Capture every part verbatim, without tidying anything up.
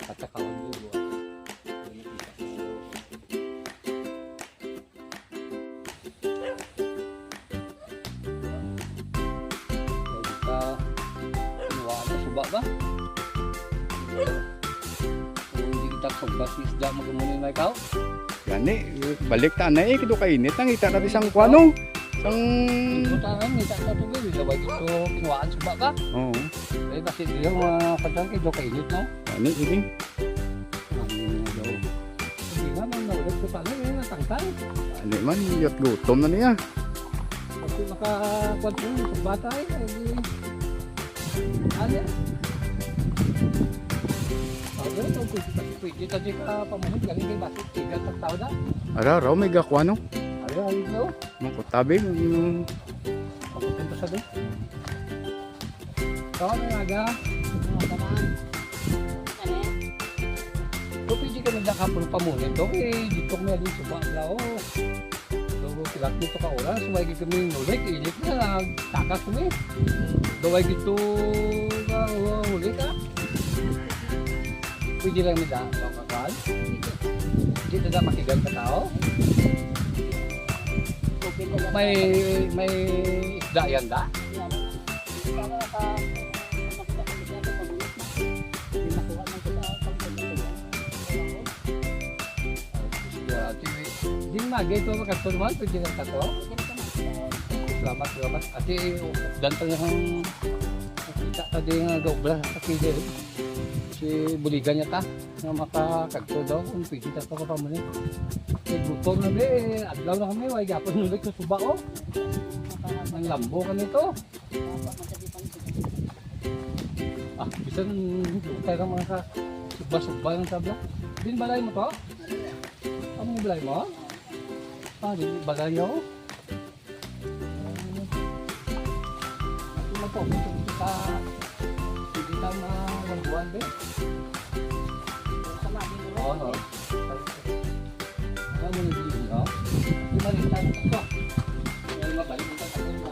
At saka ang dugo. Sa kinuhaan na suba ba? Kung hindi kita pagbas isda, mag-umuni na ikaw? Gani, balik ta na eh, kido kainit. Nangita na bisang kuano. Sang Butangan, ngita sa tubig, laway dito, kinuhaan suba ka. Oo. Eh, kasi dito, mga padang, kido kainit, no? Gani, sige. Ang daw. Hindi nga, may naulit ko pala, eh, natangkal. Ano man, yat gutom na niya. Kasi makakuan ko yung bata, eh, eh, ano? Sabi ko, pwede, pwede, pwede, pwede ka pamuhit, galing kay Basit, tigas ang tao na. Ara, raw, may gakuha, no? Ara, ayun, no? Mangkutabi, yung Papunta sa doon. Tama na nga. Ano? So, pwede kami nakapul pamunin to. Eh, dito kami alin suba na, oh. So, pilat nito ka oras. May kami nulik, ilik na, nagtakas kami. Daway dito, na, oh, huli ka. Pwede lang nila, no, kakuan? Hindi na makigan ka tao. May, may isda yan da? Di magi ito, makagturman, pwede lang ka to. Salamat, salamat. Ate, dan pa nga ang kita ka din nga gaubra. Ate, si buligan niya ta, nga makakagto daw, kung pwede ta pa ka pamunin. Kay gutom na, be, adlaw na kami, way gapon nulit sa suba, oh. Ang lambo kami to. Ah, bisan tayo ng mga ka-, sugba-sugba ng sabla. Din balay mo to? Ang balay mo? Ah, di balay, oh. Ito na po, ito sa, hindi ka ma-, magbuwan, be. Oo, no? Ano mo nagiging, no? Di ba, rin tayo ito? Ay, mabalik ito sa akin, no?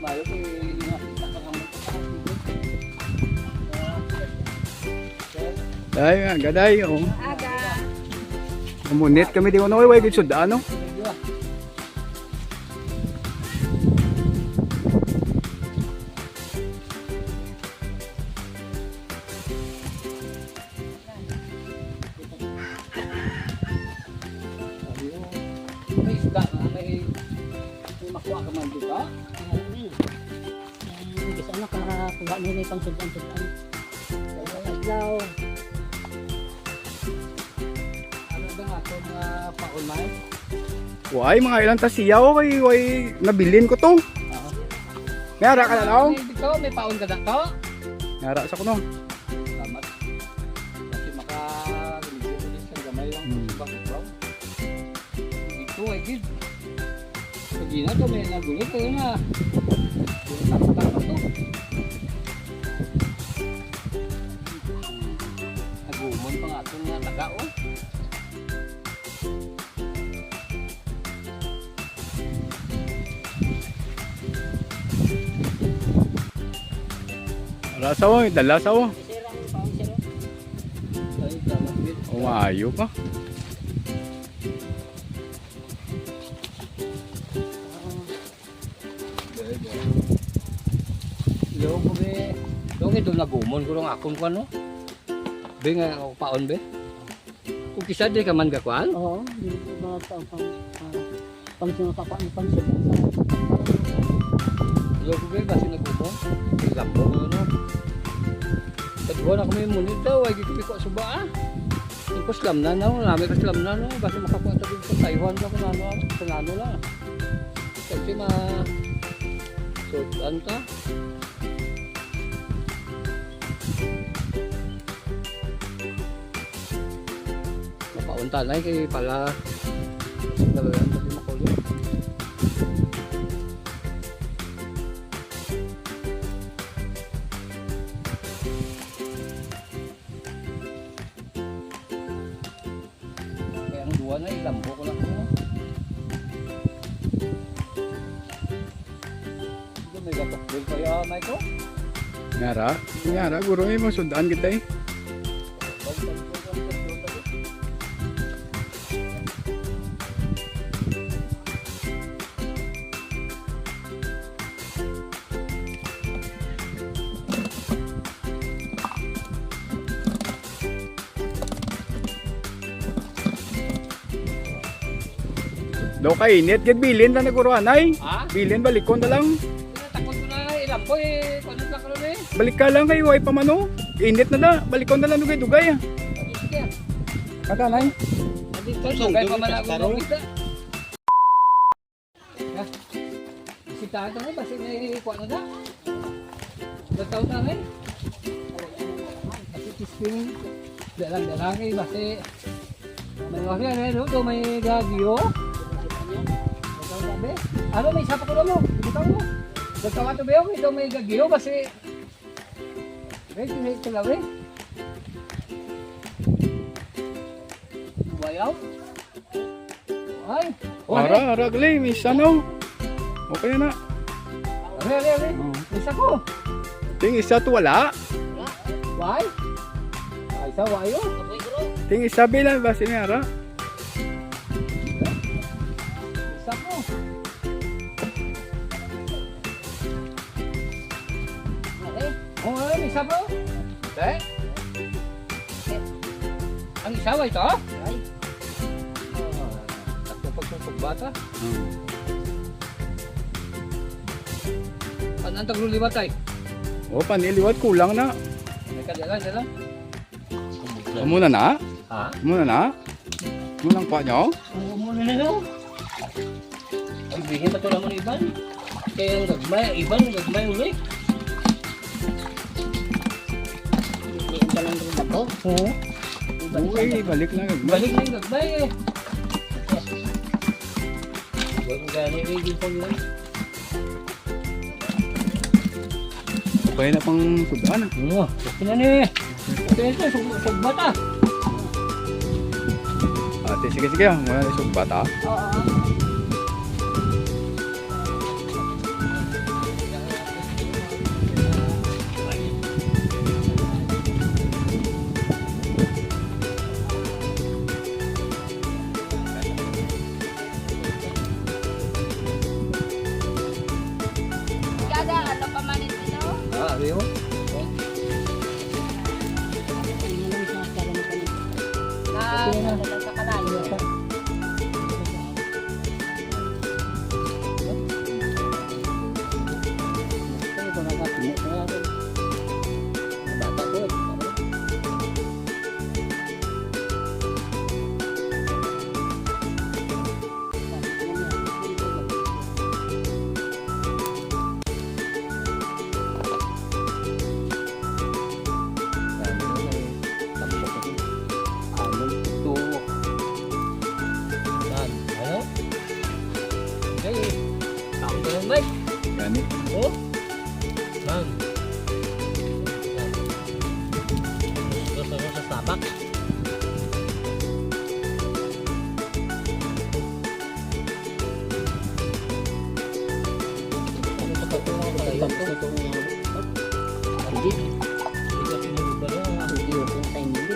Mayo, eh, hindi nga, kita ka naman ito sa akin. Ay, nga, gaday, oh. Aga. Mamunit kami di ko na, way gid sud-an, no? May isda nga, may, may makuha ka man, di ba? Ang isa na ka, kuha na yung pang sud-an-sud-an. Adlaw. Ano ba nga ito, mga paunay? Way, mga ilang tasiyaw, kay way nabilin ko to. May ara ka na, no? May, ito, may paon ka na to? May ara sa kuno. Salamat. Kasi maka-review ko din sa gamay lang. Hmm. Sa background. Ito ay gid. Lagi na to, may nagulit, eh, nga. Taktak na to. Nagumon pa nga itong nga taga, oh. Wala sa, oh, dala sa, oh. Umayo pa. Yo, ko be. Dong ito nagumon ko lang akon ko, ano? Be nga, ako paon, be. Kung kisa di ka man gakuan? Oo, yung mga tao pang, ah, pang sino ka pa, pang sino ka. Yo, ko be, basi nagumon. Lambo ko, no? Kaduha na kami munit daw, ay, di kami kwa suba, ah. Tapos lamnan na, wala may kaslamnan, no? Basi makakuha tayo sa Taiwan, sa kung ano, ah, sa ano lang. Kasi ma-, so, ano ka? Mapaunta na, eh, kay pala, dalayan, pati makulit. Kaya ang duwa na, ilambo ko lang, ano. Ito, may gatok din kaya, Michael? Ngara? Ngara, guro, eh, masudan kita, eh. Daw kainit gid, bilin na naguro anay. Ha? Bilin, balikon na lang. Tinatakot ko na ilambo eh. Kunit lang ko eh. Balik ka lang kay way pa man, oh. Init na da. Balikon na lang dugay-dugay, ah. Sige. Kata, nay? Nandito, dugay pa man ako ng kita. Ha? Bisitahan ko na, basi may kuha na da. Nagtaon na, eh. Basi testing. Dalang-dalang, eh, basi may wari, ano, ano, to, may gagyo. Nagtaon na, be. Ano, may isa pa ko na mo. Bitaw mo. Nagtaon to, be, okay, to, may gagyo, basi. Wait, wait, wait, wait. Bayaw? Ay. Ara, ara, gali, may isa, no? Okay na. Are, are, are. Oo. Isa ko. Ting isa to wala. Why? Ay, isa, why, oh? Ting isa bilang ba si Mara? Isa ko. Okay. Oh, ano, isa ko? Okay. Ang isawa ito? Ay. Ah, sakto pagsusugbata. Hmm. Ano ang tagluliwat ay? O, paniliwat, kulang na. May kadala, dala. Amo na na? Ha? Amo na na? Amo nang kuha nyo? Ang muna na daw. Ang bigyan pa ito naman iban. Kaya ang gagmay, iban, ang gagmay uli. Hindi, ang galang ng bato. Oo. Uy, balik lang, gagmay. Balik lang, gagmay eh. Huwag mo gani, eh, di pa yun. Okay na pang sudan. Oo, okay na ni. Okay na, sug-, sugbat ah. Ate, sige, sige, ah. Muna na sugbat, ah. Oo. Kada ano pa man ito, no? Ah, ano yun? Ah, ano sa kalayo? Bata ko. Ano to? Yan. Ano? Okay. Tawag ka lang, Mike. Gani. Oh? Lang. Gusto mo sa Starbucks? Hindi. Hindi, yung time mo.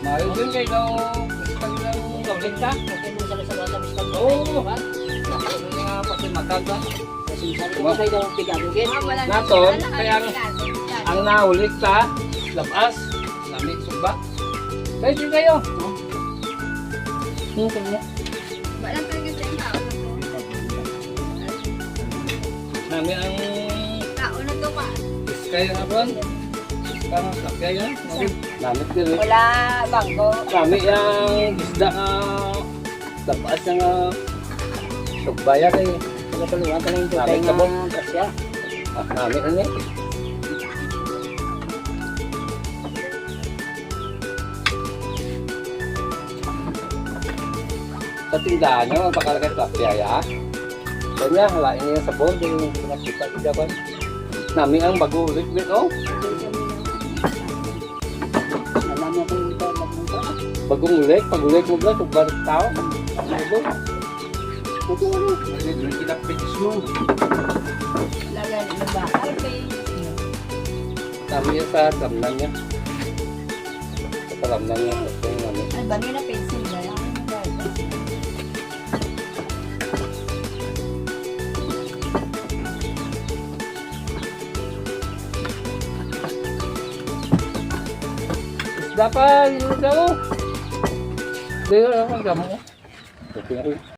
Maayo din kay daw, gusto nila ng kaulita. Oo. Ano nga, pati matanda. Naton, kaya ang, ang naulit sa labas, lami, sugba. Thank you kayo. Thank you. Wala pa yung gusto yung tao na to. Nami ang Tao na to ka. Iskay na po. Iskay na sakay, ha? Namit din, eh. Wala, bangko. Nami ang isda nga tapaas nga sugbaya kay Wala pa luwan ka lang yung tutay Namit ka nga po. Grasya. Ah, nami na, eh. Sa tindahan nyo, ang pakalagay sa piyaya. Kanya, halain niya sa sabon, yung pinakita ko dyan. Nami ang bago ulit, ulit, oh. Alam mo kung ito, magpunta. Bagong ulit, pag ulit mo ba, kung balik tao. Ano ba? Siguro, may doon sila page mo. Lagyan ng bakal, may Kami sa gamnan niya. Sa gamnan niya. Sa gamnan niya. Ay, bali na pencil ba yan? Isda pa, yun daw. Dito lang ang gamo. Okay.